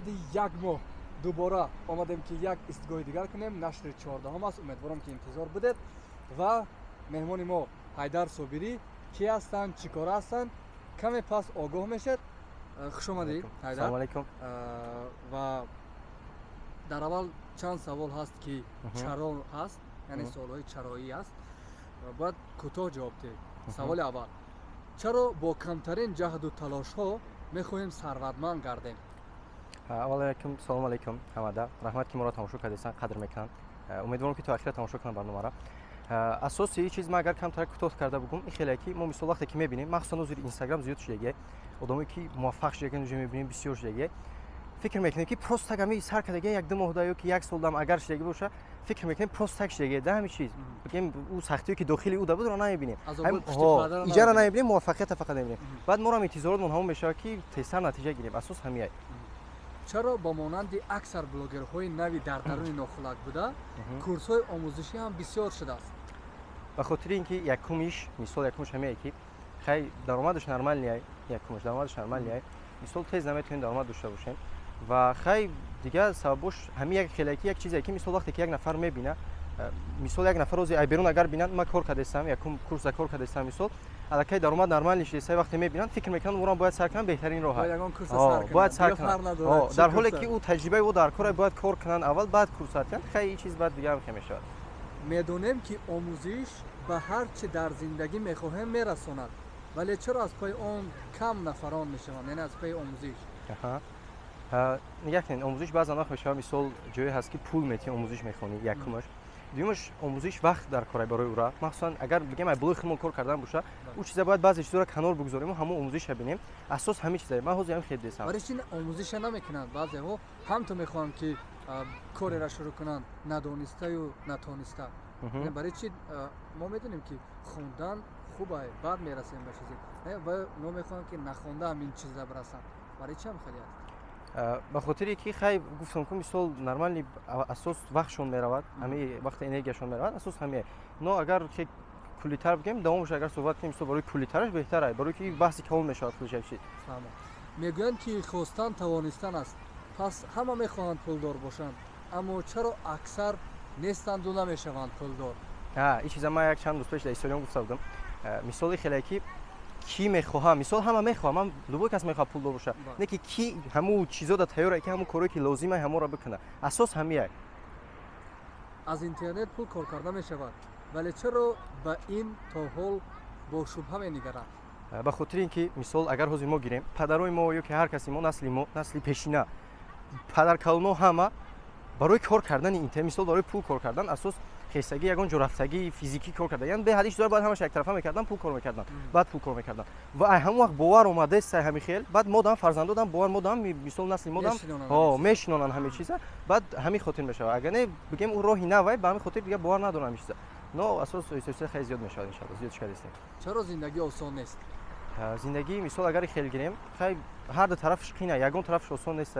Баъди як моҳ дубора омадем, ки як истгоҳи дигар кунем. Нашри 14-ум аст. Умедворам, ки интизор будед. Ва меҳмони мо Ҳайдар Собирӣ. Ки ҳастанд, чӣ кора ҳастанд, каме пас огоҳ мешед. Хуш омадӣ, Ҳайдар. Алайкум. Ва дар аввал чанд савол ҳаст, ки чаро ҳаст, яъне саволҳои чароӣ аст, бояд кӯтоҳ ҷавоб диҳед. Саволи аввал: чаро бо камтарин ҷаҳду талошҳо мехоҳем сарватманд гардем? Аввал салому алайкум ҳамада. Раҳмат, ки моро тамошо кардастан, қадр мекунанд. Умедворам, ки то ахира тамошо кунам барномаро. Асоси ин чиз ман агар камтар кӯтоҳ карда бугум, ин хеле ки мо, мисол, вақте ки мебинем, махсусан ҳозир Инстаграм зиёд шудагия, одамое ки муваффақ шудагиан уже мебинем, бисёр шудагия, фикр мекунем, ки просто так ҳами сар кардагия як ду моҳда ё ки як солдам агар шудагӣ боша, фикр мекунем, просто так шудагия да. Ҳами чиз, бигем, ӯ сахтие ки дохили ӯ да будро намебинем, иҷара намебинем, муваффақията фақат мебинем. Баъд моро интизоротмон ҳамон мешавад, ки тезтар натиҷа гирем. Асос ҳамияй. Чаро ба монанди аксар блогерҳои нави дар даруни нохулак буда, курсҳои омӯзишӣ ҳам бисёр шудааст? Ба хотири ин ки якумиш, мисол, якумиш ҳамее, ки хай, даромадаш нормальный, якумаш даромадаш нормальный, мисол, тез наметавонем даромад дошта бошем. Ва хай, дигар сабабош ҳами як хелеки як чизе, ки, мисол, вақте ки як нафар мебина, мисол, як нафар ози айберун агар бинанд, ман кор кардастам, якум курса кор кардастам, мисол, аллакай даромад нормальный шудеста, вақте мебинанд, фикр мекунанд, ӯрам бояд сар кунанд, беҳтарин роҳ бояд сар кунанд, дар ҳоле ки ӯ таҷрибаи ӯ дар кора, бояд кор кунанд аввал, баъд курс сар кунанд. Хай, ин чиз баъд дигарам хе мешавад. Медонем, ки омӯзиш ба ҳар чӣ дар зиндагӣ мехоҳем мерасонад, вале чаро аз пайи он кам нафарон мешаванд, яъне аз пайи омӯзиш? Нигоҳ кунед, омӯзиш баъзан вақт мешавад, мисол, ҷое ҳаст, ки пул метиҳӣ, омӯзиш мехонӣ, якумаш. Дуюмаш, омӯзиш вақт дар кора барои ӯра, махсусан агар бигем, ай болои худмон кор кардан боша, ӯ чиза бояд баъзе чизоро канор бигузорем, ҳамон омӯзиша бинем. Асос ҳамин чиза, ман ҳозир ҳам хел десам. Барои чи омӯзиша намекунанд баъзеҳо? Ҳам ту мехоҳанд, ки кореро шурӯъ кунанд, надонистаю натониста. Барои чи? Мо медонем, ки хондан хуб, баъд мерасем ба чизе, ва мо мехоҳем, ки нахонда ҳам ин чиза бирасанд. Барои чи ҳам хеле аст? Ба хотире ки, хай, гуфтам ку, мисол, нормальный, асос вақтшон меравад, ҳамаи вақти энергияшон меравад, асос ҳамие. Но агар куллитар бигем, давомаш агар суҳбат кунем, мисол, барои куллитараш беҳтар, барои ки баҳси калон мешавад худаш як чиз. Мегӯянд, ки хостан тавонистан аст. Пас ҳама мехоҳанд пулдор бошанд, аммо чаро аксар нестанду намешаванд пулдор? Ин чиза ман як чанд рӯз пеш дар историям гуфта будам. Мисоли хеле ки кӣ мехоҳам, мисол, ҳама мехоҳам, ман, любой кас мехоҳад пулдор боша, не ки ки ҳамун чизо да тайёре, ки ҳамун корое ки лозима, ҳамонро бикуна. Асос ҳамияй. Аз интернет пул кор карда мешавад, вале чаро ба ин то ҳол бо шубҳа менигаранд? Ба хотири ин ки, мисол, агар ҳозир мо гирем, падарои мо ё ки ҳар каси мо, насли мо, насли пешина, падаркалоно, ҳама барои кор кардани интернет, мисол, барои пул кор кардан, асос хестагӣ, ягон ҷо рафтагӣ, физикӣ кор карда, яъне беҳад иш дора, бояд ҳамаша яктарафа мекардан, пул кор мекардан, баъд пул кор мекардан. Ва ай ҳамон вақт бовар омадааст сай ҳами хел. Баъд модам, фарзандодам бовар модам, мисол, насли модам мешинонанд ҳамин чиза. Баъд ҳамин хотир мешавад. Агар не, бигем, ӯ роҳи навай, ба ҳамин хотир дигар бовар надорам ҳамин чиза. Но асос оҳиста хеле зиёд мешавад, иншалло, зиёд шудастем. Чаро зиндагӣ осон нест? Зиндагӣ, мисол, агар хел гирем, хай, ҳар ду тарафаш қина, ягон тарафаш осон нест.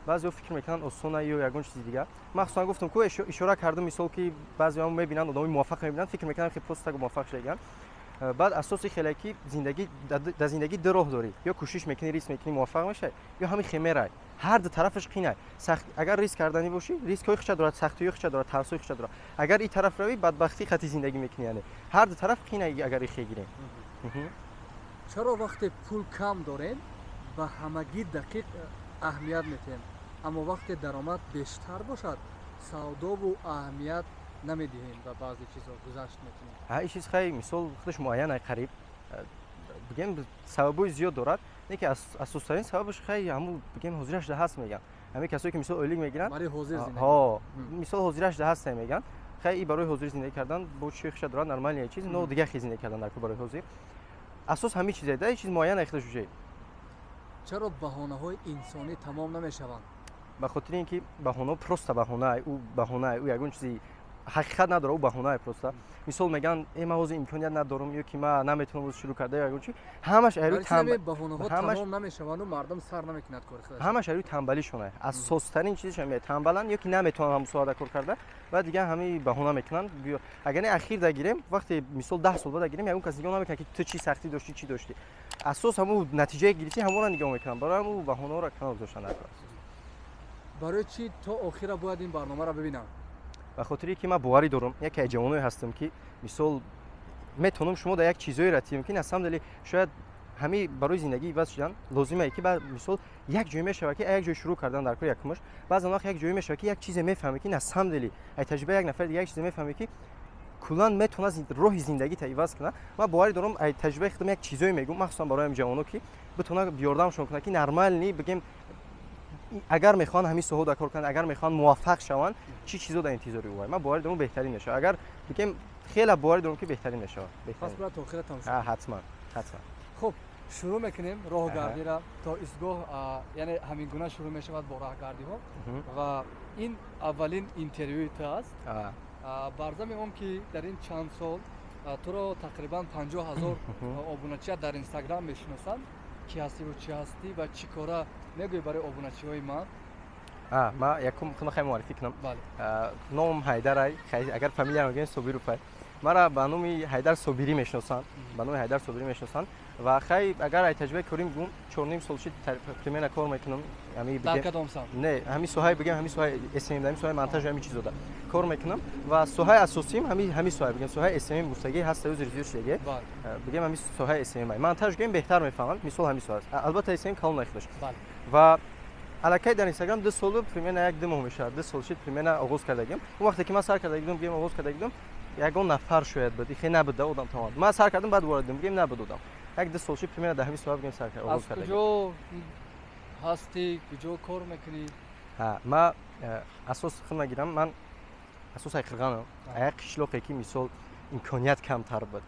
Баъзеҳо фикр мекунанд осона ё ягон чизи дигар. Махсусан гуфтам ку, ишора кардам, мисол, ки баъзеҳо мебинанд, одамои муваффақ мебинанд, фикр мекунанд, ки просто так муваффақ шудагианд. Баъд асоси хеле ки зиндагӣ, дар зиндагӣ ду роҳ дорӣ: ё кӯшиш мекунӣ, риск мекунӣ, муваффақ мешавӣ, ё ҳамин хемерай. Ҳар ду тарафаш қинай. Агар риск карданӣ бошӣ, рискҳои худша дорад, сахтиҳои худша дорад, тарсҳои худша дорад. Агар ин тараф равӣ, бадбахтӣ хати зиндагӣ мекунӣ. Яъне ҳар ду тараф қинай, агар ихе гирем. Чаро вақте пул кам дорем, ба ҳамагӣ дақиқ аҳамият медиҳем, аммо вақте даромад бештар бошад, савдову аҳамият намедиҳем, ба баъзе чизҳо гузашт мекунем? Ин чиз, хай, мисол, худаш муайян, қариб бигем, сабабҳои зиёд дорад, не ки асостарин сабабаш, хай, ҳамун, бигем, ҳозираш да ҳаст мегӯянд. Ҳамин касое ки, мисол, ойлик мегиранд. Барои ҳозир. Мисол, ҳозираш да ҳаст мегӯянд. Хай, и барои ҳозир зиндагӣ кардан бо чи хиша дорад, нормальный чиз, но дигар хел зиндагӣ кардан дар барои ҳозир. Асос ҳамин чизе да, чиз муайян худаш уже. Чаро баҳонаҳои инсонӣ тамом намешаванд? Ба хотири ин ки баҳонаҳо просто баҳона, ӯ баҳона, ӯ ягон чизи ҳақиқат надорад, ӯ баҳонае просто. Мисол, мегӯянд: «Э, ман ҳозир имконият надорам» ё ки «Ман наметавонам ҳозир шурӯъ карда» ё ягон чи. Ҳамаш баҳонаҳо тамом намешаванду мардум сар намекунад кори худаш. Ҳамаш айрӯи тамбалишона. Асостарин чизиш ҳамин: тамбаланд ё ки наметавонанд ҳамун соата кор карда, баъд дигар ҳамин баҳона мекунанд. Агар не, ахир дагирем, вақте, мисол, 10 сол баъд дагирем, ягон кас нигоҳ намекунад, ки ту чӣ сахтӣ доштӣ, чӣ доштӣ. Асос ҳамун натиҷае гирифтӣ, ҳамонро нигоҳ мекунанд. Барои ҳамун баҳонаҳоро канор гузоштан дар кор аст. Барои чӣ то охира бояд ин барномаро бибинам? Ба хотире ки ман боварӣ дорам, яке аз ҷавоное ҳастам, ки мисол метавонам шумо дар як чизҳоеро тием, ки на самом деле шояд ҳамаи барои зиндагӣ иваз шудан лозимае, ки мисол як ҷое мешавад, ки як ҷой шурӯъ кардан дар кор якумаш, баъзан вақт як ҷое мешавад, ки як чизе мефаҳме, ки на самом деле ай таҷрибаи як нафари дига як чизе мефаҳме, ки куллан метавонад роҳи зиндагита иваз кунад. Ман боварӣ дорам, ай таҷрибаи худам як чизое мегӯм, махсусан барои ҳам ҷавоно, ки битавонад ёрдамшон кунад, ки нормальный бигем, агар мехоҳанд ҳамин соҳода кор кунанд, агар мехоҳанд муваффақ шаванд, чӣ чизо дар интизори ӯ. Ман боварӣ дорам, беҳтарин мешавад. Агар бигем, хеле боварӣ дорам, ки беҳтарин мешавад. Пас бояд то охира тамошо. Ҳатман, ҳатман. Хуб, шурӯъ мекунем роҳгардиро то истгоҳ, яъне ҳамин гуна шурӯъ мешавад бо роҳгардиҳо. Ва ин аввалин интервюи ту аст. Бар зами он ки дар ин чанд сол туро тақрибан 50 000 обуначия дар Инстаграм мешиносанд, ки ҳастиву чӣ ҳастӣ ва чӣ кора мегӯӣ барои обуначиҳои ман? Ман якум худро хеле муаррифӣ кунам. Номам Ҳайдарай, агар фамилияам гӯем, Собировай. Мара ба номи Ҳайдар Собирӣ мешиносанд, ба номи Ҳайдар Собирӣ мешиносанд. Ва хай, агар ай таҷрибаи корӣ бигӯм, 4,5 сол шид, примерно кор мекунам. Дар кадом самт? Не, ҳамин соҳаи, бигем, ҳамин соҳаи СММ, ҳамин соҳаи монтажу ҳамин чизода кор мекунам. Ва соҳаи асосиим ҳамин соҳа, бигем, соҳаи СММ гуфтагӣ ҳаст, ӯзри зиёд шудагӣ, бигем, ҳамин соҳаи СММ. Монтаж гӯем, беҳтар мефаҳманд, мисол ҳамин соҳа аст. Албатта, СММ калон нахудаш. Ва аллакай дар Инстаграм 2 солу примерно як 2 моҳ мешавад, 2 сол шид, примерно оғоз кардагим. Он вақте ки ман сар карда будам, бигем, оғоз карда будам, ягон нафар шояд буд, ихе набуд да одам тамом. Ман сар кардам, баъд ворид, бигем, набуд одам. Як 2 сол шид, примерно дар ҳамин соҳа, бигем, сар оғоз Аз куҷо ҳастӣ, куҷо кор мекунӣ? Ҳа, ман асос худ нагирам, ман асос ай Қирғанам, як қишлоқе, ки мисол имконият камтар буд,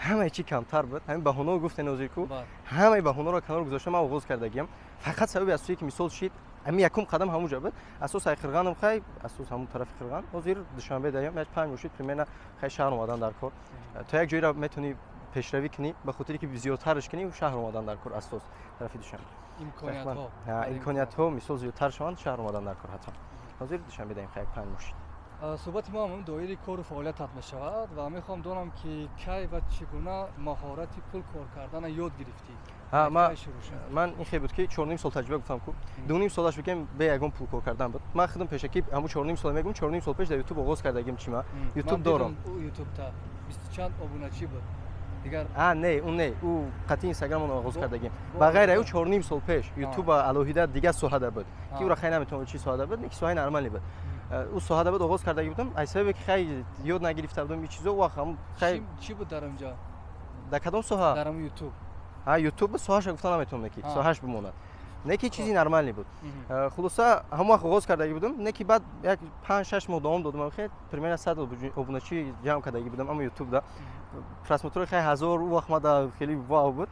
ҳамаи чӣ камтар буд. Ҳамин баҳонао гуфтен ҳозир ку, ҳамаи баҳонаро канор гузошта, ман оғоз кардагиам. Фақат сабаби асосие, ки мисол шид, ҳамин якум қадам ҳамун буд. Асос ай Қирғанам, хай, асос ҳамун тарафи Қирған. Ҳозир Душанбе даям, як 5 моҳ шид, примерно. Хай, шаҳр омадан дар кор, то як ҷойро метавонӣ пешравӣ кунӣ, ба хотире ки зиёдтараш кунӣ, шаҳр омадан дар кор, асос тарафи Душанбе. Имкониятҳо, мисол, зиёдтар шаванд, шаҳр омадан дар кор ҳатман. Ҳозир Душанбе даем, хай, як 5 моҳ шид. Суҳбати мо ҳам доири кору фаъолиятат мешавад ва мехоҳам донам, ки кай ва чӣ гуна маҳорати пул кор кардана ёд гирифтӣ? Ман ин хел буд, ки 4,5 сол таҷриба гуфтам ку, 2,5 солаш, бигем, бе ягон пул кор кардан буд. Ман худам пешакӣ ҳамун 4,5 сол мегӯм, 4,5 сол пеш дар Ютуб оғоз кардагим. Чи ма Ютуб дорам. Ютубта бисту чанд обуначӣ буд дигар. А, не, ун не, ӯ қатъи Инстаграм оғоз кардагим. Ба ғайр ӯ, 4,5 сол пеш Ютуб алоҳида дигар соҳада буд, ки ӯра хай наметавонам чӣ соҳада буд, ки соҳаи нормале буд. Ӯ соҳада буд, оғоз кардаги будам. Аз сабабе ки хай ёд нагирифта будам ин чизо, вақт ҳам хай. Чӣ буд дар онҷа? Дар кадом соҳа? Дар ҳамун Ютуб. Ҳа, Ютуб соҳаша гуфта наметавонам, ки соҳаш бимонад, не ки чизи нормале буд. Хулоса, ҳамон вақт оғоз кардаги будам, не ки баъд як 5-6 моҳ давом додам, хе, примерно 100 обуначӣ ҷамъ кардаги будам. Аммо Ютубда просмотр ои хай ҳазор, ӯ вақт мада хеле вау буд,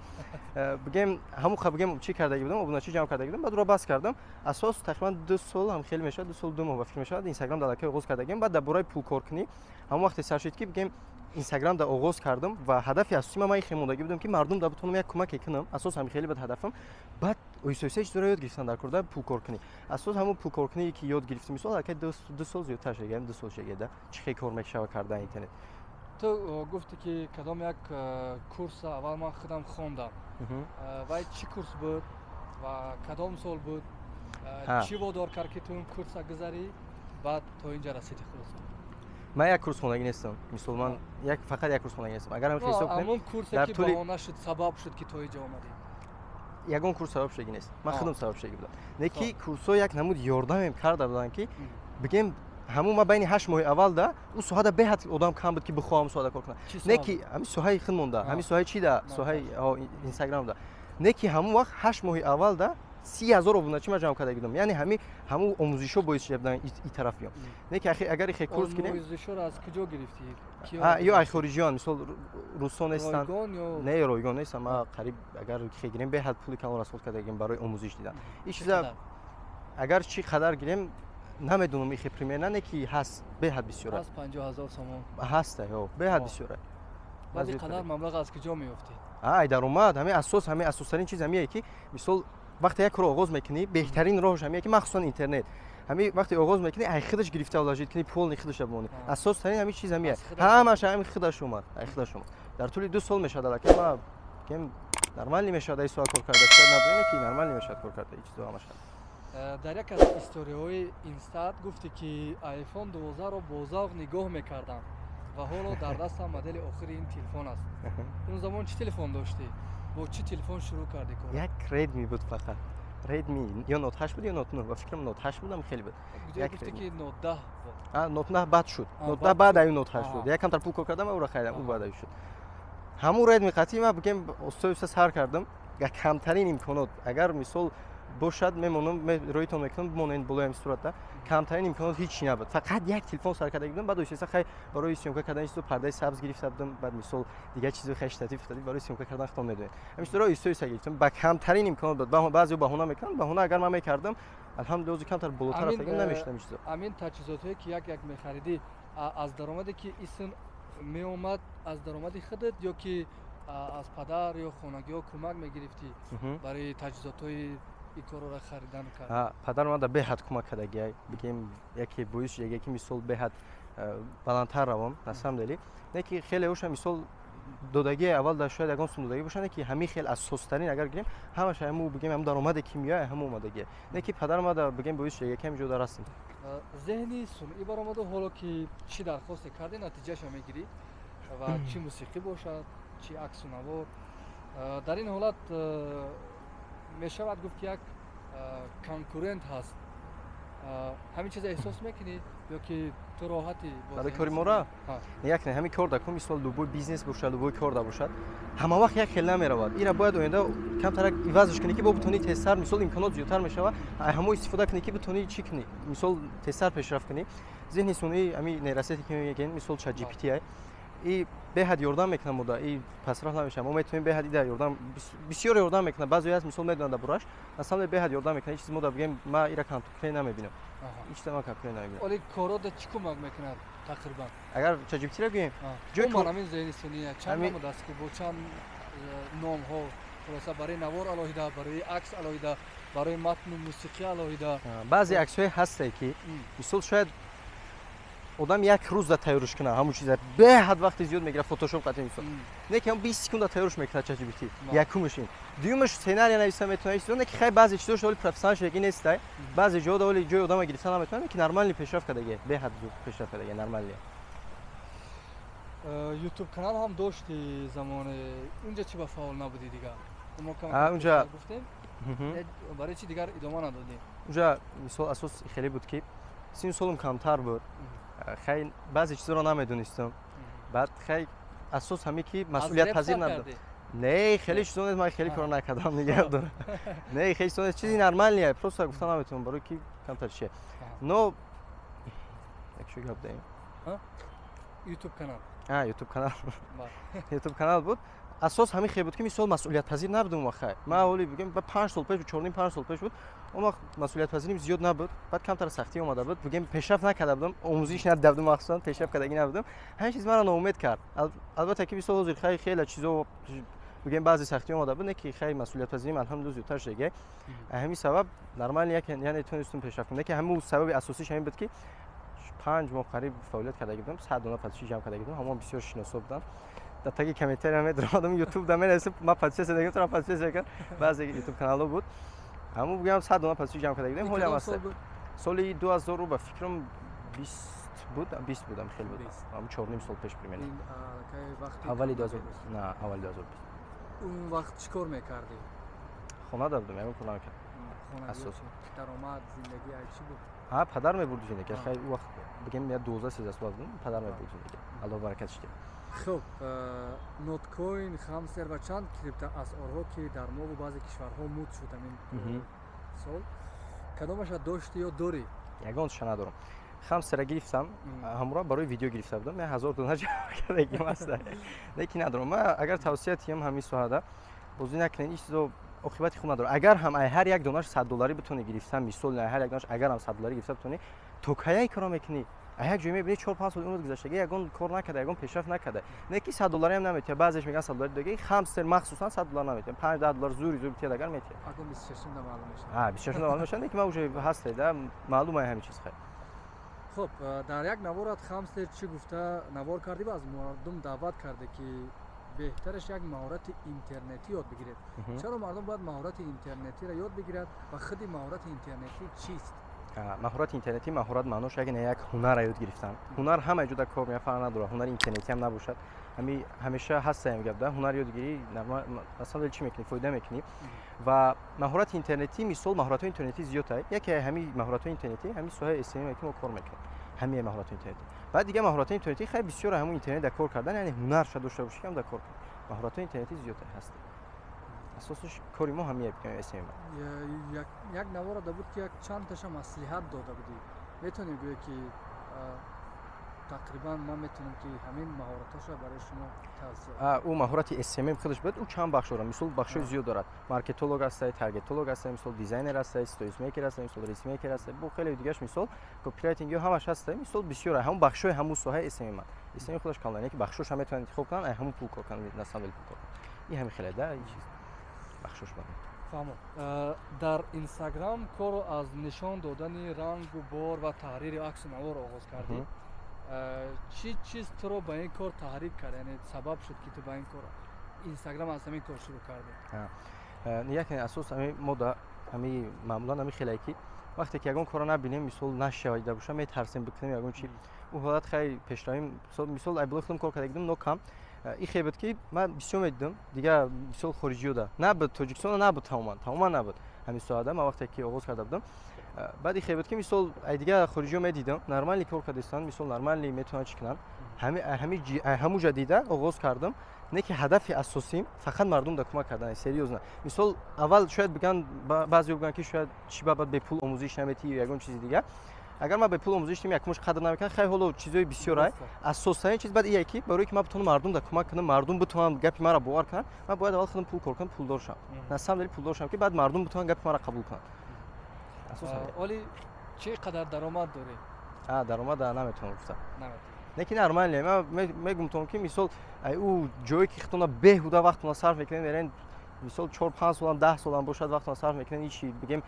бигем, ҳамон ха, бигем, чӣ кардаги будам, обуначӣ ҷамъ кардаги будам. Баъд ӯро бас кардам. Асос тақрибан 2 сол ҳам хеле мешавад, 2 сол 2 моҳ ба фикр мешавад, Инстаграм дар аллакай оғоз кардагим. Баъд дар бораи пулкоркунӣ ҳамон вақте сар шуд, ки, бигем, Инстаграм да оғоз кардам ва ҳадафи асосии ман ин мондагӣ будам, ки мардум да битонам як кӯмаке кунам. Асос ҳамин хеле буд ҳадафам. Баъд оҳиста оҳиста чизоро ёд гирифтам дар корда пулкоркунӣ. Асос ҳамон пулкоркуние, ки ёд гирифтам, мисол, аллакай 2 сол зиёдтар шуда, 2 сол шуда, чӣ хел кор мешава карда интернет. Ту гуфтӣ, ки кадом як курса аввал ман худам хондам. Вай чӣ курс буд ва кадом сол буд? Чӣ водор кард, ки ту он курса гузарӣ, баъд то инҷа расидӣ, хулоса? Ман як курс хондагӣ нестам. Мисол, ман як фақат як курс хондагӣ нестам. Агар ҳам ҳисоб кунем, ҳамон курсе, ки баҳона шуд, сабаб шуд, ки то инҷа омадӣ. Ягон курс сабаб шудагӣ нест, ман худам сабаб шудагӣ будам. Не ки курсҳо як намуд ёрдамем карда буданд, ки, бигем, ҳамун ман байни 8 моҳи аввал да ӯ соҳада беҳад одам кам буд, ки бихоҳам соҳада кор кунам. Не ки ҳамин соҳаи худ монда, ҳамин соҳаи чи да, соҳаи Инстаграм да. Не ки ҳамун вақт 8 моҳи аввал да 30 000 обуначи ман ҷамъ карда будам. Яъне ҳамун омӯзишҳо боис шуда буданд и тараф биём. Не ки агар ихе курс кунем. Омӯзишҳоро аз куҷо гирифтӣ? Ё ай хориҷиён, мисол, русон нестанд. Не, ройгон нестанд. Ман қариб, агар хе гирем, беҳад пули калон расход кардагим барои омӯзиш дидан ин чиза. Агар чӣ қадар гирем, намедонам, ихе примерно, не ки ҳаст, беҳад бисёр. Аст 50 000 сомон? Ҳаста, ё беҳад бисёр. Баъди қадар маблағ аз куҷо меёфтед? Ай даромад. Ҳамин асос, ҳамин асостарин чиз ҳамие, ки мисол вақте як корро оғоз мекунӣ, беҳтарин роҳш ҳамие, ки махсусан интернет, ҳамин вақте оғоз мекунӣ, ай худаш гирифта вложить кунӣ, полный худаша бимонӣ. Асостарин ҳамин чиз ҳамие, ҳамааш ҳамин худаш омад, ай худаш омад. Дар тӯли 2 сол мешавад, аллакай ма кем нормальный мешавад ай соат кор карда, шояд надонем, ки нормальный мешавад кор карда, ин чизо ҳамаш. Дар як аз историяҳои инстат гуфтӣ, ки iPhone 12-ро бо завқ нигоҳ мекардам ва ҳоло дар дастам модели охири ин телефон аст. Он замон чӣ телефон доштӣ? Бо чӣ телефон шурӯъ кардӣ кор? Як Redmi буд фақат. Redmi ё Note 8 буд, ё Note 9, ба фикрам, Note 8 будам, хеле буд. Гуфтӣ, ки Note 10 буд. Note 9 баъд шуд. Note 10 баъд аю Note 8 буд. Якамтар пул кор кардам, ӯро харидам, ӯ баъд аю шуд. Ҳамун Redmi қатъи ман, бигем, оста сар кардам. Камтарин имконот агар, мисол, бошад, мемонам, рӯйтон мекунам, бимонед болои ҳамин суратда. Камтарин имконот ҳеҷ чи набуд, фақат як телефон сар карда будам. Баъд оҳиста хай барои съёмка кардани чизо пардаи сабз гирифта будам. Баъд, мисол, дигар чизо, хай, штатив барои съёмка кардан, худтон медонед, ҳамин чизоро оҳиста оҳиста гирифтам. Ба камтарин имконот буд. Баъзео баҳона мекунанд, баҳона агар ман мекардам, алҳамдулилла, ҳозир камтар болотар рафтагим, намешудам ин чизо. Ҳамин таҷҳизотҳое, ки як як мехаридӣ, аз даромаде, ки исм меомад, аз даромади худат ё ки аз падар ё хонагиҳо кӯмак мегирифтӣ барои таҷҳизотҳои ин корро харидан кард? Падар ман беҳад кӯмак кардагиай, бигем, яке боис шуд, ки, мисол, беҳад баландтар равам. На самом деле не ки хеле оша, мисол, додагии аввал дар шояд ягон сум додагӣ бошад, не ки ҳамин хел асостарин агар гирем, ҳамаш ҳаму, бигем, ҳаму даромаде, ки меояд, ҳаму омадагие. Не ки падар мада, бигем, боис шуд, ки ҳамин ҷо дарастем. Зеҳни сунъӣ баромаду ҳоло ки чӣ дархосте кардӣ, натиҷаашо мегирӣ, ва чӣ мусиқӣ бошад, чӣ аксу навор. Дар ин ҳолат мешавад гуфт, ки як конкурент ҳаст. Ҳамин чиза эҳсос мекунӣ ё ки ту роҳатӣ? Барои кори мора як не, ҳамин кор да ку, мисол, любой бизнес бошад, любой кор да бошад, ҳама вақт як хел намеравад. Ира бояд оянда камтарак ивазш кунӣ, ки бо бутонӣ тезтар, мисол, имконот зиёдтар мешавад, ҳамо истифода кунӣ, ки бутонӣ чӣ кунӣ, мисол, тезтар пешрафт кунӣ. Зеҳни сунъӣ, ҳамин нейросети, ки мегӯем, мисол, ChatGPT, и беҳад ёрдам мекунад мода, и пасрафт намешавад. Мо метавонем беҳад ида ёрдам, бисёр ёрдам мекунад. Баъзе ҳаст, мисол, медонанд дар бораш, на самом деле беҳад ёрдам мекунад. Ҳеҷ чиз мода, бигем, ма ира конкурент намебинам, ҳеҷ чиза ман конкурент намебинам. Оли корода чӣ кӯмак мекунад тақрибан? Агар ChatGPT-ро гӯем? Ҷои ҳамин зеҳни сунъия чанд намуд аст, ки бо чанд номҳо, хулоса, барои навор алоҳида, барои акс алоҳида, барои матну мусиқӣ алоҳида. Баъзе аксҳое ҳастае, ки, мисол, шояд одам як рӯз да тайёрш кунад, ҳамун чиза беҳад вақти зиёд мегирад, фотошоп қатъи, мисол, не ки ҳам 20 секунда тайёрш мекунад ChatGPT. Якумаш ин, дуюмаш, сценария нависа метавонад, чизо. Не ки хай, баъзе чизош оли профессионал шудагӣ нестай, баъзе ҷода оли ҷои одама гирифта наметавонад, ки нормальный пешрафт кардагӣ, беҳад зуд пешрафт кардагӣ, нормальный. Ютуб канал ҳам дошти замоне, унҷа чӣ ба фаъол набудӣ дигар? Унҷа гуфтем, барои чӣ дигар идома надодӣ? Унҷа, мисол, асос хеле буд, ки сину солум камтар буд, хай, баъзе чизоро намедонистам. Баъд, хай, асос ҳаме ки масъулиятпазир набудам. Не, хеле чизо нест, ман хеле кор накардам, нигаҳ дорам. Не, хеле чизо нест, чизи нормальный, просто гуфта наметавонам, барои ки камтар чие. Но як чӣ гап даем? Ютуб канал. Ютуб канал, ютуб канал буд. Асос ҳамин хел буд, ки, мисол, масъулиятпазир набудам. Хай, ман ҳоли, бигем, 5 сол пеш, 4,5-5 сол пеш буд, он вақт масъулиятпазирим зиёд набуд. Баъд камтар сахтӣ омада буд, бигем, пешрафт накарда будам, омӯзиш надида будам, махсусан пешрафт кардагӣ набудам. Ҳамин чиз маро ноумед кард. Албатта ки, мисол, ҳозир, хай, хеле чизо, бигем, баъзе сахтӣ омада буд, не ки, хай, масъулиятпазирим, алҳамдулилла, зиёдтар шудагӣ. Ҳамин сабаб нормально як, яъне тонистум пешрафт кунам. Не ки ҳамун сабаби асосиш ҳамин буд, ки 5 моҳ қариб фаъолият карда будам, 100 дона подписчик ҷамъ карда будам. Ҳамон бисёр шиносо буданд, дар таги комментария медаромадам, ютуб да менависам: «Ман подписаться дагам, тура подписаться кар». Баъзе ютуб каналҳо буд, ҳамун, бигӯям, 100 дона подписчик ҷамъ карда будем. Ҳолиам аст. Соли дуҳазору, ба фикрам, 20 буд, 20 будам, хеле буд, ҳамун 4,5 сол пеш примерно, аввали дуҳазор, на, аввали 2020. Он вақт чӣ кор мекардӣ? Хона будам, ягон кор намекардам. Асос даромад, зиндагӣ ай чӣ буд? Ҳа, падар мебурд зиндагӣ. Хай, ӯ вақт, бигем, я 12-13 сола будам, падар мебурд зиндагӣ, Аллоҳ баракатш диҳад. Хуб, Ноткоин, Хамстер ва чанд криптоасъорҳо, ки дар мову баъзе кишварҳо муд шуд ҳамин сол, кадомаша доштӣ ё дорӣ? Ягонташа надорам. Хамстера гирифтам, ҳамура барои видео гирифта будам, я 1000 дона ҷамъ кардагим аст, лекин надорам. Ман агар тавсия тиҳам, ҳамин соҳада бозӣ накунед, ин чизо оқибати хуб надорад. Агар ҳам ай ҳар як донаш 100 долларӣ битонӣ гирифтан, мисол, ай ҳар як донаш агар ҳам 100 долларӣ гирифта битонӣ, то каяй кора мекунӣ? А як ҷой мебинӣ, 4-5 сол умр гузаштага, ягон кор накарда, ягон пешрафт накарда. Не ки 100 доллариам наметиҳад, баъзеш мегӯянд 100 доллари доги. Хамстер махсусан 100 доллар наметиҳад, 5-10 доллар зури зур битиҳад, агар метиҳад. Акун 26-да маълум мешавад. 26-да маълум мешавад, не ки ман уже ҳасте да, маълум ай ҳамин чиз, хай. Хуб, дар як наворат Хамстер чӣ гуфта навор кардӣ ва аз мардум даъват кардӣ, ки Беҳтараш як маҳорати интернетӣ ёд бигиред. Чаро мардум бояд маҳорати интернетиро ёд бигирад ва худи маҳорати интернетӣ чист? Маҳорати интернетӣ, маҳорат маънош як не як ҳунарро ёд гирифтан. Ҳунар ҳама ҷода кор меяд, фарқ надорад, ҳунари интернетӣ ҳам набошад. Ҳами ҳамеша ҳаста ҳам гап да, ҳунар ёдгирӣ на самом деле чӣ мекунӣ, фоида мекунӣ. Ва маҳорати интернетӣ, мисол, маҳоратҳои интернетӣ зиёд ай. Яке ҳами маҳоратҳои интернетӣ ҳами соҳаи SMM ки мо кор мекунем. Ҳамин маҳоратҳои интернетӣ. Баъд дигар маҳоратҳои интернетӣ хеле бисёр, ҳамун интернет дар кор кардан, яъне ҳунар шояд дошта бошӣ, ҳам дар кор кунӣ. Маҳоратҳои интернетӣ зиёд ҳаст. Асосаш кори мо ҳамин SMM. Як навора да буд, ки як чандташа маслиҳат дода будӣ. Метавонем гӯё, ки тақрибан ман метавонам, ки ҳамин маҳоратҳоша барои шумо тавсия? Ӯ маҳорати SMM худаш буд, ӯ чанд бахш дорад. Мисол, бахшҳои зиёд дорад. Маркетолог ҳастай, таргетолог ҳастай, мисол, дизайнер ҳастай, сторисмейкер ҳастай, мисол, рилсмейкер ҳастай, бо хеле дигараш, мисол, копирайтинг ё ҳамаш ҳастай. Мисол, бисёр ҳамун бахшҳои ҳамун соҳаи SMM. SMM худаш калон, яке бахшҳоша метавонанд интихоб кунанд, ай ҳамун пул кор кунанд, на самом деле пул кор кунанд. Ин ҳамин хеле да, ин чиз бахшош барои. Фаҳмо. Дар Инстаграм корро аз нишон додани рангу бор ва таҳрири аксу навор оғоз кардӣ. Чӣ чиз туро ба ин кор таҳрик кард, яъне сабаб шуд, ки ту ба ин кор, Инстаграм, аз ҳамин кор шурӯъ кардӣ? Як асос ҳами мо да ҳами маъмулан ҳами хеле ки вақте ки ягон корро набинем, мисол, нашавида боша, метарсем бикунем ягон чи. Ӯ ҳолат хай пешравим, мисол, айблои худам кор карда гидем, но кам. Ин хел буд, ки ман бисёр медидам, дигар, мисол, хориҷиёда набуд, Тоҷикистона набуд, тамоман тамоман набуд ҳамин соҳада. Ман вақте ки оғоз карда будам, баъд ин хел буд, ки, мисол, ай дигар хориҷиё медидам, нормально кор кардастанд, мисол, нормально метавонанд чӣ кунанд. Ҳамуҷа дида оғоз кардам. Не ки ҳадафи асосим фақат мардум да кӯмак кардан, серьёзно. Мисол, аввал шояд биган, баъзео бигӯянд, ки шояд чӣ ба баъд бепул омӯзиш наметиҳӣ ё ягон чизи дигар. Агар ман бепул омӯзиш дим, якумаш қадр намекунам. Хай, ҳоло чизои бисёр ай. Асостарин чиз баъд ие, ки барое ки ман битавонам мардум да кӯмак кунам, мардум битавонанд гапи маро бовар кунанд, ман бояд аввал худам пул кор кунам, пулдор шавам, на самом деле пулдор шавам, ки баъд мардум битавонанд гапи маро қабул кунанд. Оли чӣ қадар даромад дорӣ? Даромад наметавонам гуфта, не ки нормально. Ман мегумтонам, ки, мисол, ӯ ҷое ки худтона беҳуда вақтона сарф мекунед, мерен, мисол, 4-5 солам, 10 солам бошад, вақтона сарф мекунед, ҳичи, бигем,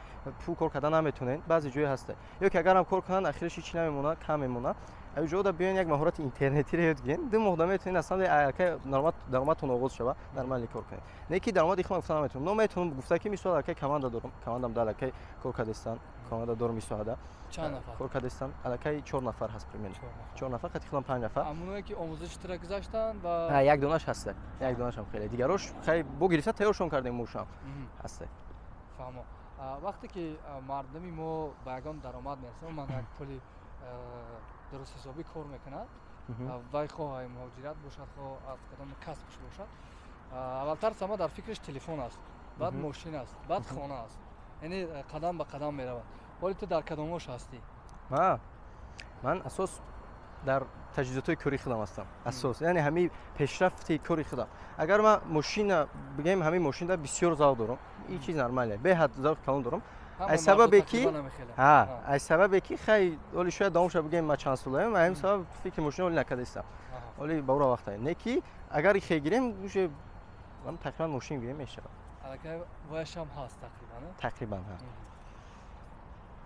пул кор карда наметонед. Баъзе ҷое ҳаста, ё ки агарам кор кунанд, ахираш ҳичи намемонад, кам мемонад. Аю ҷода биёен, як маҳорати интернетиро ёд гирен, 2 моҳда метавонед аслан аллакай даромадтон оғоз шава, нормально кор кунед. Не ки даромади худам гуфта наметавонам, но метавонам гуфта, ки, мисол, аллакай команда дорам, командам да аллакай кор кардастанд, команда дорам, исоҳада кор кардастанд, аллакай чор нафар ҳаст, примерно чор нафар, қати худам панҷ нафар. Ҳамоное ки омӯзиши тура гузаштанд ва Як донаш ҳаста, як донашам хеле дигарош хай бо гирифта тайёршон кардем, мушам ҳаста. Фаҳмо. Вақте ки мардуми мо ба ягон даромад мерасанд, ман як пули дуруст ҳисобӣ кор мекунад, вай хоҳ муҳоҷират бошад, хоҳ аз кадом касбш бошад, аввалтар сама дар фикраш телефон аст, баъд мошин аст, баъд хона аст, яъне қадам ба қадам меравад. Ҳоли ту дар кадомош ҳастӣ? Ман асос дар таҷҳизотҳои кори худам ҳастам, асос, яъне ҳамин пешрафти кори худам. Агар ман мошина бигем, ҳамин мошинда бисёр завқ дорам, ин чиз нормале, беҳад завқи калон дорам. Аз сабабе ки хай, оли шояд давомша бигем, ман чанд солаем, ҳамин сабаб фикри мошина оли накардаистам, оли ба ура вақта не ки агар хе гирем, уже тақрибан мошин гирем мешавад. Тақрибан ҳа,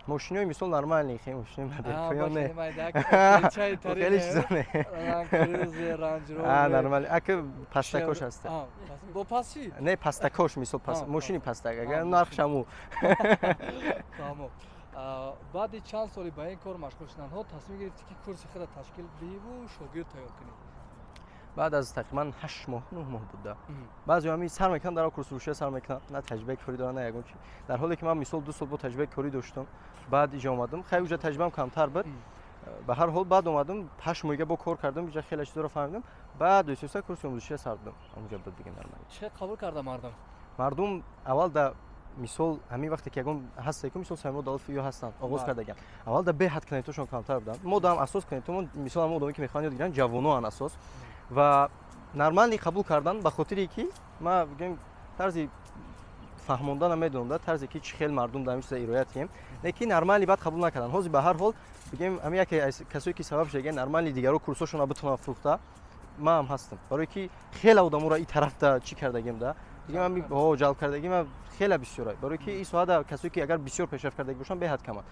мошинои, мисол, нормальный хе мошинои модельпоён не, хеле чизо не, нормально, ака пастакош ҳаста. Бо пасчи? Не, пастакош, мисол, мошини пастак, агар нархш ҳаму. Баъди чанд соли ба ин кор машғул шуданҳо тасмим гирифтӣ, ки курси худа ташкил диҳиву шогирд тайёр кунӣ? Баъд аз тақрибан 8 моҳ, 9 моҳ буда. Баъзе ҳами сар мекунанд, дар курс рушия сар мекунанд, на таҷрибаи корӣ доранд, на ягон чи, дар ҳоле ки ман, мисол, 2 сол бо таҷрибаи корӣ доштам. Баъд иҷа омадам, хай, уҷа таҷрибаам камтар буд. Ба ҳар ҳол, баъд омадам, 8 моҳига бо кор кардам, иҷа хеле чизоро фаҳмидам, баъд оҳиста курси омӯзишия сар додам, ҳамуҷа буд дига нормально. Чӣ қабул карда мардум? Мардум аввал да, мисол, ҳамин вақте ки ягон ҳасте ку, мисол, Самиро Давлатов ё ҳастанд, оғоз кардагиам, аввал да беҳад клиентошон камтар буданд. Мо даам асос клиентомон, мисол, ҳамон одаме ки мехоҳанд ёд гиранд, ҷавоноан асос, ва нормально қабул кардан, ба хотире ки ма, бигем, тарзи фаҳмонда намедонам да, тарзе ки чӣ хел мардум дар ҳамин чиза ироят кунем, не ки нормально баъд қабул накарданд. Ҳозир, ба ҳар ҳол, бигем, ҳамин яке аз касое ки сабаб шуда нормально дигаро курсошонро битонанд фурӯхта, ман ҳам ҳастам, барое ки хеле одаморо и тарафта чӣ кардагим да, дигам ҳами ҷалб кардагим хеле бисёра, барое ки ин соҳада касое ки агар бисёр пешрафт кардаги бошанд, беҳад каманд.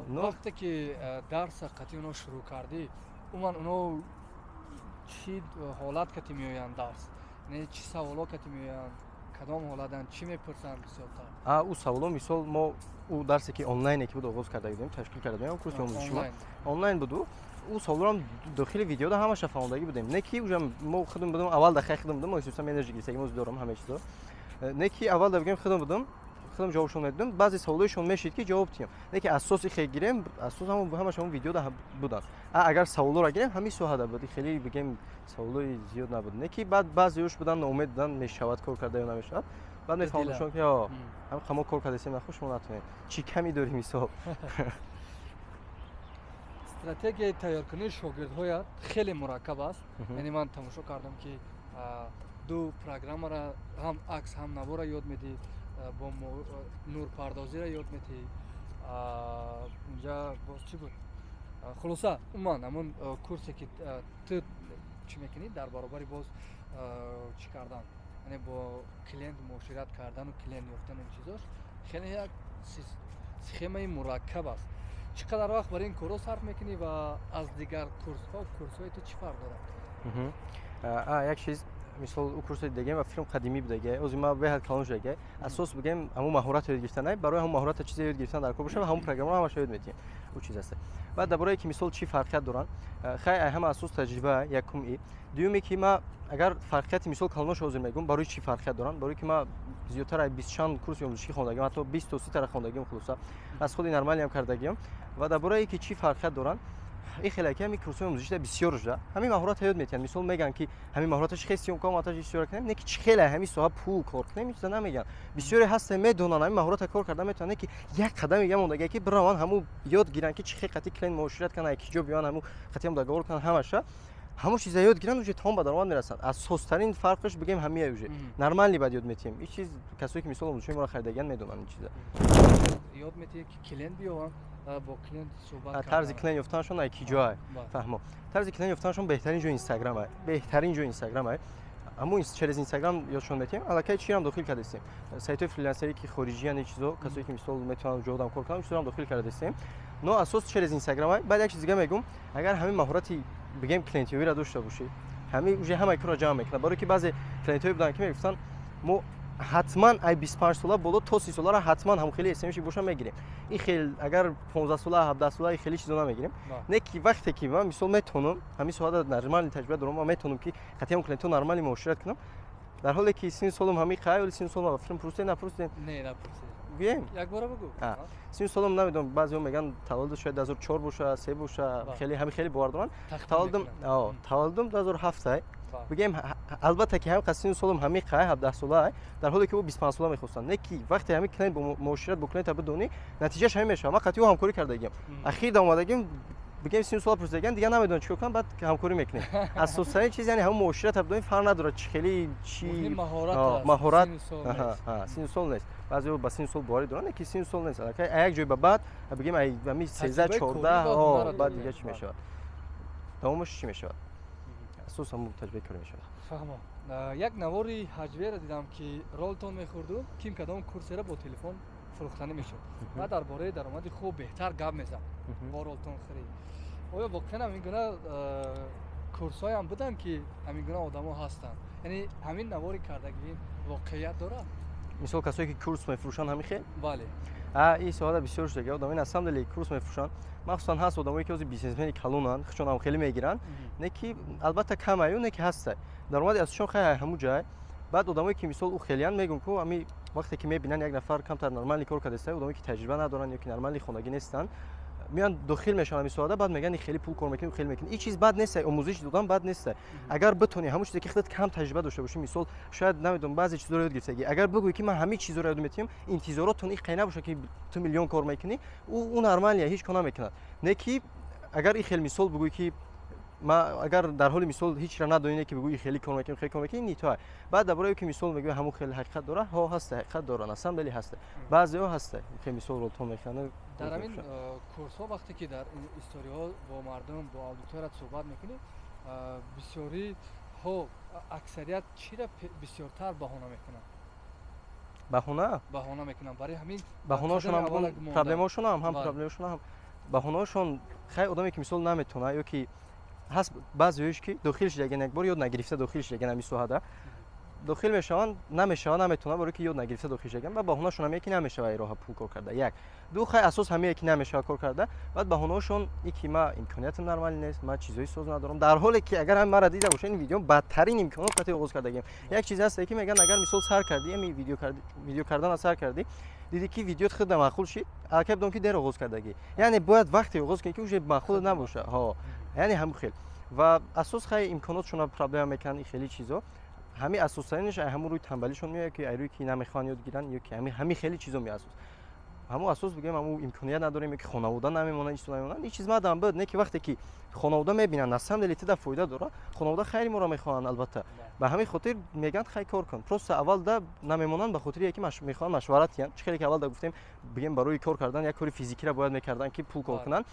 Вақте ки дарса қатъи оно шурӯъ кардӣ, умуман оно чӣ ҳолат кати меоянд дарс? Яъне чӣ саволо кати меоянд, кадом ҳолатанд, чӣ мепурсанд бисёртар? Ӯ саволо, мисол, мо ӯ дарсе ки онлайне ки буд, оғоз карда будем, ташкил карда будем, курси омӯзиши мо онлайн буд. Ӯ саволорам дохили видеода ҳамаша фаҳмондагӣ будем. Не ки уже мо худам будем, аввал да хай худам будем, мо система энержи гирифтагӣ мо дорам ҳама чизо. Не ки аввал да бигем худам будем, худам ҷавобшон медодам. Баъзе саволоишон мешид ки ҷавоб тиҳам. Не ки асоси хе гирем, асос ҳамаша ҳамон видеода буданд. Агар саволоро гирем, ҳамин соҳада буд. Хеле бигем саволои зиёд набуд. Не ки баъд баъзеош буданд, ноумед буданд, мешавад кор карда ё намешавад. Баъд мефаҳмонашон ки ҳам мо кор кардасем, нахуш мо натонем. Чӣ ками дорем ҳисоб? Стратегияи тайёркунии шогирдҳоят хеле мураккаб аст. Яъне ман тамошо кардам ки ду программара, ҳам акс, ҳам навора ёд медиҳӣ, бо нурпардозиро ёд медиҳӣ. Инҷа боз чӣ буд? Хулоса, умуман ҳамон курсе ки ту чӣ мекунӣ, дар баробари боз чӣ кардан, яъне бо клиент муошират кардану клиент ёфтан, ин чизош хеле як схемаи мураккаб аст. Чӣ қадар вақт барои ин корҳо сарф мекунӣ ва аз дигар курсҳо курсҳои ту чӣ фарқ дорад? Як чиз, мисол, ӯ курсои дигем ва филм қадимӣ будаге, ози ма беҳад калон шудаге. Асос бигем ҳамун маҳорат ёд гирифтан, барои ҳамун маҳората чизе ёд гирифтан дар кор боша ва ҳамун программаро ҳамаша ёд метиҳем. Ӯ чиз аст. Баъд дар борае ки мисол чӣ фарқият доранд, хай ҳама асос таҷриба якум и. Дуюме ки ма агар фарқияти мисол калонош ҳозир мегӯм, барои чӣ фарқият доранд? Барои ки ма зиёдтар аз 20 чанд курси омӯзишӣ хондагиам, ҳатто 20 то 30 тара хондагиам, хулоса аз худи нормалиам кардагиам. Ва дар борае ки чӣ фарқият доранд, ин хеле ки ҳамин курсҳои омӯзишида бисёр шуда, ҳамин маҳората ёд метиҳанд. Мисол мегӯянд ки ҳамин маҳората чӣ хел съёмка монтаж истифода кунем, не ки чӣ хеле ҳамин соҳа пул кор кунем, ин чиза намегӯянд. Бисёре ҳастанд, медонанд, ҳамин маҳората кор карда метавонанд, не ки як қадами дига мондагие ки бираванд, ҳамун ёд гиранд ки чӣ хел қати клиент муошират кунанд, ки ҷо биёянд, ҳамун қати ҳам договор кунанд, ҳамаша ҳамун чиза ёд гиранд, уже тамом ба даромад мерасанд. Асостарин фарқаш бигем ҳамия, уже нормальный баъд ёд метиҳем. Ин чиз касое ки мисол омӯзишҳои моро харидагианд, медонанд ин чиза. Ёд метиҳед ки клиент биёванд, бо клиент суҳбат. Тарзи клиент ёфтанашон ай ки ҷоай? Фаҳмо. Тарзи клиент ёфтанашон беҳтарин ҷо Инстаграм ай. Беҳтарин ҷо Инстаграм ай. Ҳамун через Инстаграм ёдшон метиҳем. Аллакай чиам дохил кардастем? Сайтҳои фрилансерӣ ки хориҷиян, ин чизо, касое ки мисол метавонанд ҷо одам кор кунанд, чизоам дохил кардастем. Но асос через Инстаграм ай. Баъд як чиз дига мегӯм, агар ҳамин маҳорати бигем клиентёвиро дошта бошӣ, ҳамин уже ҳамаи корро ҷамъ мекунад. Барои ки баъзе клиентҳое буданд ки мегуфтанд, мо ҳатман ай 25 сола боло то 30 соларо ҳатман ҳам хеле смши боша мегирем. Ин хел агар 15 сола, 17 сола, хеле чизо намегирем. Не ки вақте ки ман мисол метавонам ҳамин соҳада нормальный таҷриба дорам ва метавонам ки қатъи ҳам клиентҳо нормальный муошират кунам, дар ҳоле ки синну солам ҳамин қай, оли синну солам филм пурсед, напурсед? Не, напурсед. Гӯем? Якбора бугӯ. Синну солам намедонам, баъзеҳо мегӯянд таваллуд шояд 2004 боша, 3 боша, хеле ҳамин хеле бовар доранд. Таваллудам 2007. Бигем, албатта ки ҳамин қад синну солам ҳамин қай, 17 сола, дар ҳоле ки ӯ 25 сола мехостанд. Не ки вақте ҳамин клиент бо муошират бо клиента бидонӣ, натиҷааш ҳамин мешавад. Ман қатъи ӯ ҳамкорӣ кардагиам. Ахир омадагим, бигем синну сола пурсидагиам, дигар намедонам чӣ кор кунам, баъд ҳамкорӣ мекунем. Асостарин чиз яъне ҳамон муошират бидонӣ, фарқ надорад чӣ хеле чӣ маҳорат, синну сол нест. Баъзеҳо ба синну сол боварӣ доранд, ки синну сол нест. Аллакай як ҷой ба баъд бигем ҳамин 13, 14, баъд дига чӣ мешавад? Давомаш чӣ мешавад? Асос ҳамон таҷрибаи корӣ мешавад. Фаҳмам. Як навори ҳаҷверо дидам ки ролтон мехӯрду ким кадом курсеро бо телефон фурӯхтанӣ мешуд ва дар бораи даромади хуб беҳтар гап мезад бо ролтон хӯрӣ. Оё воқеан ҳамин гуна курсҳоям буданд ки ҳамин гуна одамо ҳастанд? Яъне ҳамин навори кардагӣ воқеият дорад? Мисол касое ки курс мефурӯшанд ҳамин хел? Бале. Ин соҳада бисёр шудаги одам ин на самом деле курс мефурӯшанд. Махсусан ҳаст одамое ки ҳозир бизнесмени калонанд, худшон ҳам хеле мегиранд, не ки албатта камаю, не ки ҳастай. Даромади асосшон хай ҳамун ҷай. Баъд одамое ки мисол ӯ хелиянд, мегӯм ку ҳами вақте ки мебинанд як нафар камтар нормальный кор кардааста, одамое ки таҷриба надоранд ё ки нормальный хонагӣ нестанд, меоянд дохил мешаванд ҳамин соҳада, баъд мегӯянд хеле пул кор мекунем, хеле мекунем. Ин чиз бад нест, омӯзиш додан бад нест. Агар битонӣ ҳамон чизе ки худат кам таҷриба дошта бошӣ, мисол шояд намедонам баъзе чизҳоро ёд гирифтагӣ, агар бигӯӣ ки ман ҳамин чизҳоро ёд метиҳам, интизоротон ин қай набошад ки ту миллион кор мекунӣ, ӯ нормалия, ҳеҷ кор намекунад. Не ки агар ин хел мисол бигӯӣ ки ма агар дар ҳоли мисол ҳечра надонӣ, ки бигӯӣ хеле кор мекунем, хеле кор мекунем, не то. Баъд дар бораи ки мисол мегӯӣ ҳамон хеле ҳақиқат дорад, ҳо ҳаста, ҳақиқат дорад, на самом деле ҳаста. Баъзеҳо ҳаста, хеле мисол ролтон мекунанд. Дар ҳамин курсҳо вақте ки дар историҳо бо мардум, бо аудиторият суҳбат мекунӣ, бисёриҳо, аксарият чиро бисёртар баҳона мекунанд? Баҳона? Баҳона мекунанд барои ҳамин баҳонаҳошон ҳам, проблемаҳошон ҳам, проблемаҳошон ҳам, баҳонаҳошон. Хай одаме ки мисол наметавонад ё ки ҳаст баъзеҳош ки дохил шудаган як бор ёд нагирифта дохил шудаган ҳамин соҳада. Дохил мешаванд, намешаванд, наметавонанд, барои ки ёд нагирифта дохил шаванд. Баъд баҳонаашон ҳамие ки намешава ин роҳа пул кор карда. Як. Ду, хай асос ҳамие ки намешава кор карда. Баъд баҳонаҳошон и ки ма имкониятам нормалӣ нест, ма чизои соз надорам. Дар ҳоле ки агар ҳам мара дида бошед, ин видео бадтарин имконот қати оғоз кардагием. Як чиз ҳаст ки мегӯянд, агар мисол сар кардӣ, ами видео кардана сар кардӣ, дидӣ ки видеот худда маъқул шид, аллакай бидон ки дер оғоз кардагӣ. Яъне бояд вақте оғоз кунӣ ки уже маъқул набоша. Ҳо. Яъне ҳамин хел. Ва асос хай имконотшона проблема мекунанд ин хеле чизо. Ҳамин асостаринаш ҳамун рӯи тамбалишон меояд, ки рӯи ки намехоҳанд ёд гиранд, ё ки ҳамин хеле чизо меасос. Ҳамун асос бигӯем, ҳамун имконият надорем, ё ки хонавода намемонанд, чизо намемонанд. Ин чиз мадам буд, не ки вақте ки хонавода мебинанд, на самом деле тида фоида дора, хонавода хайри моро мехоҳанд, албатта. Ба ҳамин хотир мегӯянд хай кор кун. Просто аввал да намемонанд ба хотири ки мехоҳанд машварат диҳанд. Чӣ хеле ки аввал да гуфтем, бигем барои кор кардан як кори физикиро бояд мекарданд ки пул кор кунанд.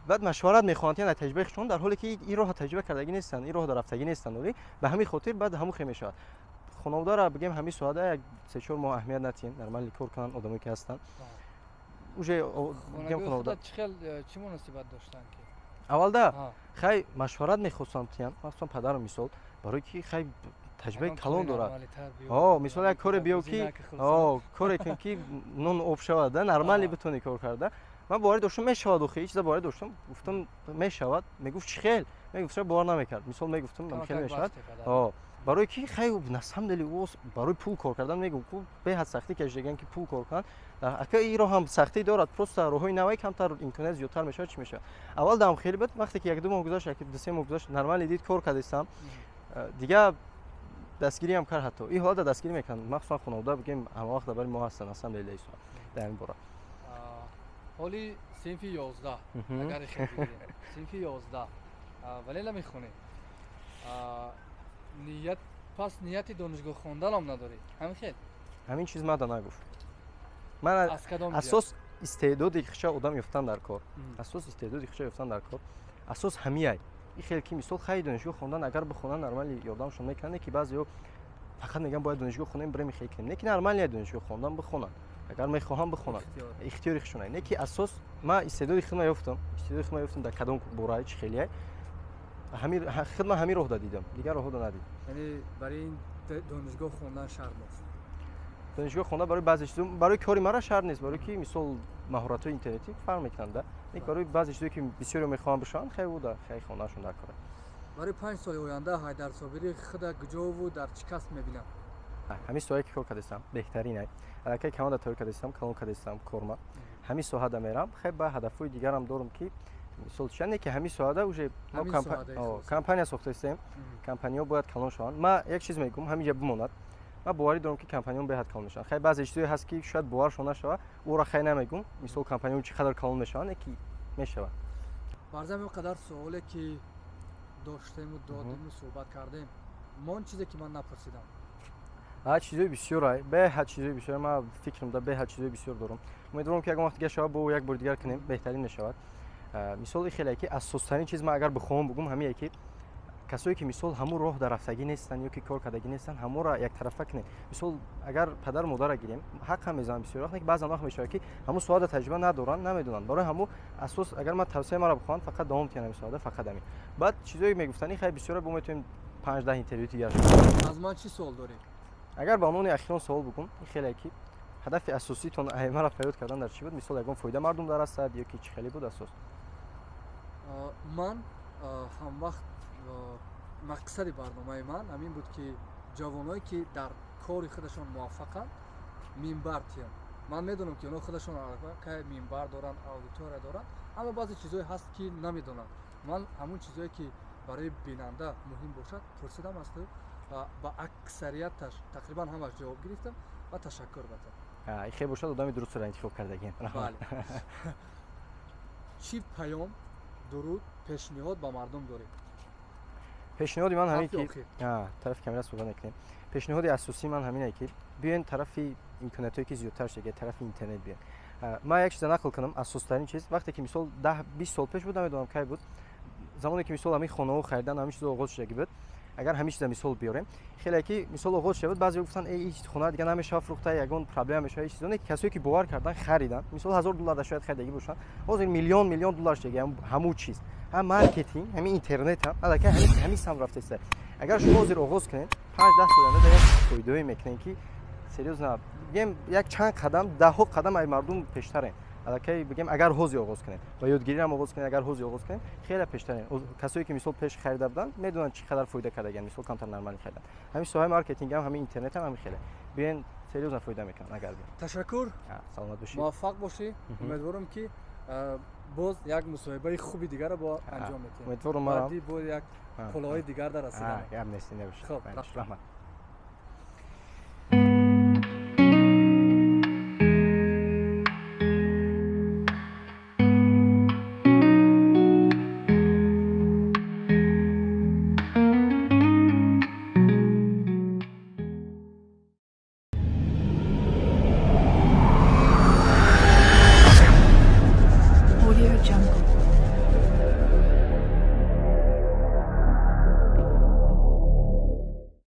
Баъд машварат мехоҳанд яъне таҷрибаи худшон, дар ҳоле ки ин роҳа таҷриба кардагӣ нестанд, ин роҳ дар рафтагӣ нестанд. Оли ба ҳамин хотир баъд ҳамун хел мешавад. Хонаводаро бигем ҳамин соата як 3-4 моҳ аҳамият натиҳем, нормали кор кунанд одамое ки ҳастанд. Уже бигем хонавода чӣ хел чӣ муносибат доштанд ки? Аввалда хай машварат мехостанд тиям, махсусан падарам мисол, барои ки хай таҷрибаи калон дорад. Ҳо, мисол як коре биё ки, ҳо, коре кун ки нон об шавад, да, нормали битонӣ кор карда. Ман боварӣ доштам мешавад, охи ҳеҷ чиза боварӣ доштам, гуфтам мешавад, мегуфт чӣ хел? Мегуфт чаро бовар намекард. Мисол мегуфтам хел мешавад. Ҳо, барои ки хай на самом деле ӯ барои пул кор кардан мегум, ку беҳад сахтӣ кашидаган ки пул кор кунанд. Ака ин роҳ ҳам сахтӣ дорад, просто роҳҳои навай камтар имконият зиёдтар мешавад, чӣ мешавад. Аввал дам хеле буд, вақте ки 1-2 моҳ гузашт, 1-3 моҳ гузашт, нормали дид кор кардистам. Дигар дастгириам кард ҳатто. Ин ҳолат дастгирӣ мекунанд, махсусан хонавода бигем ҳама вақт дар бари мо ҳастанд, на самом деле дар ин бора. Ҳоли синфи 11, агар хел бигирем, синфи 11, вале намехонӣ. Ният, пас нияти донишгоҳ хонданам надорӣ, ҳамин хел? Ҳамин чиз мада нагуфт. Ман асос истеъдоди хиша одам ёфтан дар кор. Асос истеъдоди хиша ёфтан дар кор. Асос ҳамияй. Ин хел ки мисол хай донишгоҳ хондан агар бихонанд нормали ёрдамшон мекунанд, ки баъзеҳо фақат мегӯянд бояд донишгоҳ хонем, бирем хел кунем. Не ки нормали донишгоҳ хондан бихонанд. Агар мехоҳам бихонанд, ихтиёри худшон. Не ки асос ман истеъдоди худма ёфтам, истеъдоди худма ёфтам дар кадом бораи чӣ хелияй. Ҳамин худма ҳамин роҳ дидам, дигар роҳҳо надидам. Яъне барои ин донишгоҳ хондан шарт нест? Донишгоҳ хондан барои баъзе чизо, барои кори мара шарт нест, барои ки мисол маҳоратҳои интернетӣ фарқ мекунанд, да. Не барои баъзе чизое ки бисёре мехоҳанд бишаванд, хай буда, хай хондаашон дар кора. Барои 5 соли оянда Ҳайдар Собирӣ худа куҷову дар чӣ касб мебинад? Ҳамин соҳае ки кор кардастам беҳтарин ай. Аллакай каманда тайёр кардастам, калон кардастам корма. Ҳамин соҳада мерам, хай ба ҳадафҳои дигарам дорам ки мисол чия не ки ҳамин соҳада уже мо компания сохтастем, компаниҳо бояд калон шаванд. Ман як чиз мегӯм, ҳамин ҷа бимонад. Ман боварӣ дорам ки компаниҳо беҳад калон мешаванд. Хай баъзе чизое ҳаст ки шояд боваршон нашавад, ӯро хай намегӯм. Мисол компаниҳо чӣ қадар калон мешаванд, не ки мешавад. Барзам он қадар суоле ки доштему додему суҳбат кардем, мон чизе ки ман напурсидам. Чизои бисёр ай, беҳад чизои бисёр. Ман фикрам да беҳад чизои бисёр дорам. Умедворам ки ягон вақт дигар шавад, бо як бори дигар кунем, беҳтарин мешавад. Мисол ин хеле ки асостарин чиз ман агар бихоҳам бигӯм ҳамие ки касое ки мисол ҳамун роҳ дар рафтагӣ нестанд ё ки кор кардагӣ нестанд, ҳамонро яктарафа кунед. Мисол агар падару модарро гирем, ҳақ ҳам мезананд бисёр вақт, ки баъзан вақт мешавад ки ҳамун соҳада таҷриба надоранд, намедонанд. Барои ҳамун асос агар ман тавсияи маро бихоҳанд, фақат давом диҳанд ҳамин соҳада, фақат ҳамин. Баъд чизое мегуфтанд, хай бисёре бо метавонем 5-10 интервю дигар. Аз ман чӣ суол дорӣ? Агар ба унвони ахирон суол бигӯм, ин хеле ки ҳадафи асоситон маро фарёд кардан дар чӣ буд? Мисол ягон фоида мардум дарасад ё ки чӣ хеле буд асос? Ман ҳамвақт мақсади барномаи ман ҳамин буд ки ҷавоное ки дар кори худашон муваффақанд минбар тиҳанд. Ман медонам ки онҳо худашон кай минбар доранд, аудитория доранд, аммо баъзе чизое ҳаст ки намедонанд. Ман ҳамун чизое ки барои бинанда муҳим бошад пурсидам аз ту ва ба аксарияташ тақрибан ҳамаш ҷавоб гирифтам ва ташаккур ба ту. Ин хел бошад, одами дурустро интихоб кардагем. Бале. Чӣ паём, дуруд, пешниҳод ба мардум доред? Пешниҳоди ман ҳамин ки тарафи камера суҳбат мекунем. Пешниҳоди асосии ман ҳамине ки биёен тарафи имкониятҳое ки зиёдтар шуда, тарафи интернет биёен. Ман як чиза нақл кунам, асостарин чиз, вақте ки мисол 10-20 сол пеш буд, намедонам кай буд, замоне ки мисол ҳамин хонаҳо харидан, ҳамин чизо оғоз шудагӣ буд, агар ҳамин чиза мисол биёрем, хеле ки мисол оғоз шуда буд, баъзеҳо гуфтанд эй ин хона дигар намешавад фурӯхта, ягон проблема мешавад, ҳеҷ чизо не. Касое ки бовар кардан харидан, мисол $1000 да шояд харидагӣ бошанд, ҳозир миллион миллион доллар шудагӣ ҳамун чиз. Ҳам маркетинг, ҳамин интернет ҳам аллакай ҳамин самт рафтааст. Агар шумо ҳозир оғоз кунед, 5-10 сол оянда як фоидаое мекунем, ки серьёзно бигем, як чанд қадам, даҳҳо қадам ай мардум пештарем. Аллакай бигем, агар ҳозир оғоз кунем ва ёдгириам оғоз кунем, агар ҳозир оғоз кунем, хеле пештарем. Касое ки, мисол, пеш харида буданд, медонанд, чӣ қадар фоида кардагианд, мисол, камтар нормалӣ харидан. Ҳамин соҳаи маркетингам, ҳамин интернетам ҳамин хеле биен, серьёзно фоида мекунанд, агар биен. Ташаккур. Саломат бошӣ. Муваффақ бошӣ. Умедворам, ки боз як мусоҳибаи хуби дигарро бо анҷом медиҳем. Умедворам. Баъди бо як қуллаҳои дигар дар расидан. Гап нест, набошад. Хоб. Раҳмат.